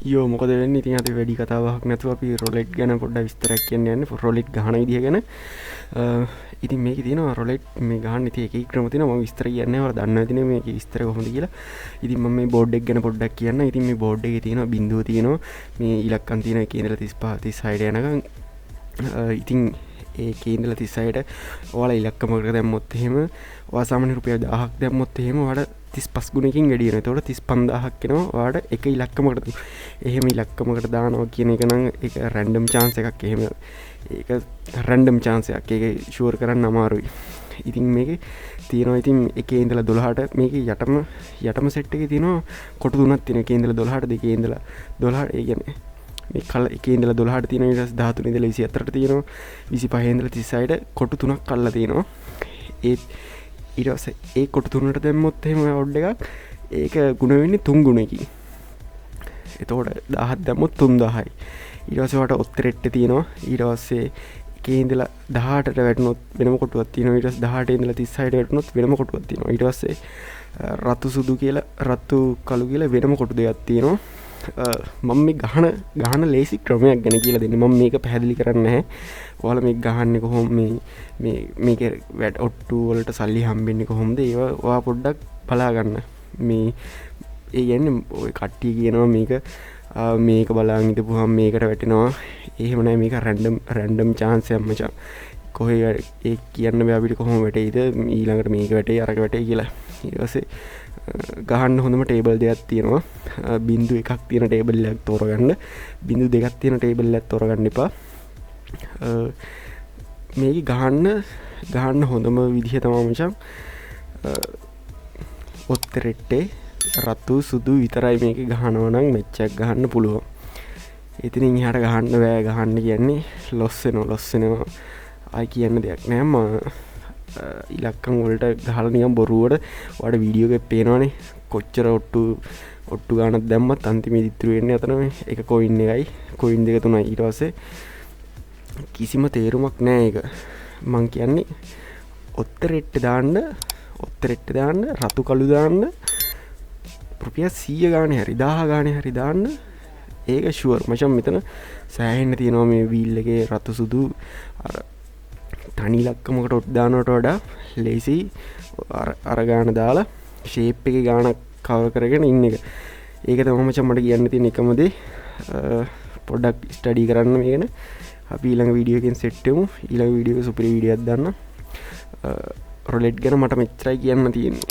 යෝ, මොකද වෙන්නේ? ඉතින් අද වැඩි කතාවක් නැතුව අපි රොලෙට් ගැන පොඩ්ඩක් විස්තරයක් කියන්න යන්නේ, රොලෙට් ගහන විදිය ගැන. ඉතින් මේකේ තියෙනවා රොලෙට් මේ ගහන්න ඉතින් එක එක ක්‍රම තියෙනවා. මම විස්තර කියන්නේ ඔයාලා දන්නවා ඇතිනේ මේකේ විස්තර කොහොමද කියලා. ඉතින් මම මේ බෝඩ් එක ගැන පොඩ්ඩක් කියන්න. ඉතින් මේ බෝඩ් එකේ තියෙනවා බිඳුව තියෙනවා, මේ ඉලක්කම් තියෙනවා එකේ ඉඳලා 35 36ට යනකම්. ඉතින් ඒකේ ඉඳලා 36ට ඔයාලා ඉලක්කමකට දැම්මොත් එහෙම, ඔයා සාමාන්‍ය රුපියල් 1000ක් දැම්මොත් එහෙම ඔයාලට 35 ගුණයකින් වැඩි වෙනවා. එතකොට 35000ක් එනවා ඔයාලට එක ඉලක්කමකට. එහෙම ඉලක්කමකට දානවා කියන එක නම් ඒක රැන්ඩම් චාන්ස් එකක්. එහෙම ඒක රැන්ඩම් චාන්ස් එකක්. ඒක ෂුවර් කරන්න අමාරුයි. ඉතින් මේකේ තියෙනවා ඉතින් එකේ ඉඳලා 12ට මේකේ යටම සෙට් එකේ තියෙනවා කොටු තුනක් තියෙනවා. එකේ ඉඳලා 12ට, දෙකේ ඉඳලා 12ට, ඒ කියන්නේ මේ කල එකේ ඉඳලා 12ට තියෙනවා. ඊට පස්සේ 13 ඉඳලා 24ට තියෙනවා. 25 ඉඳලා 36ට කොටු තුනක් අල්ලලා තියෙනවා. ඒත් ඊට පස්සේ ඒ කොටු තුනට දැම්මොත් එහෙම ඔඩ් එකක් ඒක ගුණ වෙන්නේ තුන් ගුණකින්. එතකොට 1000ක් දැම්මොත් 3000යි. ඊට පස්සේ ඔයාලට ඔත්තරෙට්ටේ තියෙනවා. ඊට පස්සේ එකේ ඉඳලා 18ට වැටුනොත් වෙනම කොටුවක් තියෙනවා. ඊට පස්සේ 18 ඉඳලා 36ට වැටුනොත් වෙනම කොටුවක් තියෙනවා. ඊට පස්සේ රතු සුදු කියලා, රතු කළු කියලා වෙනම කොටු දෙකක් තියෙනවා. මම මේ ගහන ලේසි ක්‍රමයක් ගැන කියලා දෙන්නේ. මම මේක පැහැදිලි කරන්නේ නැහැ. ඔයාලා මේක ගහන්නේ කොහොම, මේ මේ මේක වැට ඔට්ටු වලට සල්ලි හම්බෙන්නේ කොහොමද, ඒවා ඔයා පොඩ්ඩක් බලා ගන්න. මේ ඒ කියන්නේ ඔය කට්ටිය කියනවා මේක බලාගෙන හිටපුවාම මේකට වැටෙනවා. එහෙම නෑ, මේක රැන්ඩම් චාන්ස් එකක් මචං. කොහේ ඒ කියන්න බෑ අපිට කොහොම වැටෙයිද, ඊළඟට මේක වැටෙයි අරක වැටෙයි කියලා. ඊට පස්සේ ගහන්න හොඳම ටේබල් දෙකක් තියෙනවා. බිංදු එකක් තියෙන ටේබල් එකක් තෝරගන්න, බිංදු දෙකක් තියෙන ටේබල් එකක් තෝරගන්න එපා. මේක ගහන්න හොඳම විදිහ තමයි මචං, ඔත්තරෙට්ටේ රතු සුදු විතරයි මේක ගහනවා නම් මැච් එකක් ගහන්න පුළුවන්. ඉතින් එහාට ගහන්න බෑ. ගහන්න කියන්නේ ලොස් වෙනවා, ලොස් වෙනවා. ආයි කියන්න දෙයක් නෑ. ඉලක්කම් වලට ගහලා නිකන් බොරුවට ඔයාලට වීඩියෝ එකේ පේනවනේ කොච්චර ඔට්ටු ගානක් දැම්මත් අන්තිමේදී ඉතුරු වෙන්නේ අතන මේ එක කොයින් එකයි, කොයින් දෙක තුනයි. ඊට පස්සේ කිසිම තේරුමක් නෑ. ඒක මං කියන්නේ ඔත්තරෙට්ට දාන්න, ඔත්තරෙට්ට දාන්න, රතු කළු දාන්න, රුපියල් 100 ගානේ හරි 1000 ගානේ හරි දාන්න, ඒක ෂුවර් මචං. මෙතන සෑහෙන්න තියෙනවා මේ වීල් එකේ රතු සුදු. අර තනි ඉලක්කමකට ඔට් දානවට වඩා ලේසි අර ගාන දාලා ෂේප් එකේ ගානක් කවර් කරගෙන ඉන්න එක. ඒක තමයි මචං මට කියන්න තියෙන එකම දේ. පොඩ්ඩක් ස්ටඩි කරන්න මේ ගැන. අපි ඊළඟ වීඩියෝ එකෙන් සෙට් වෙමු. ඊළඟ වීඩියෝ එක සුපිරි වීඩියෝ එකක් දාන්න. රොලෙට් ගැන මට මෙච්චරයි කියන්න තියෙන්නේ.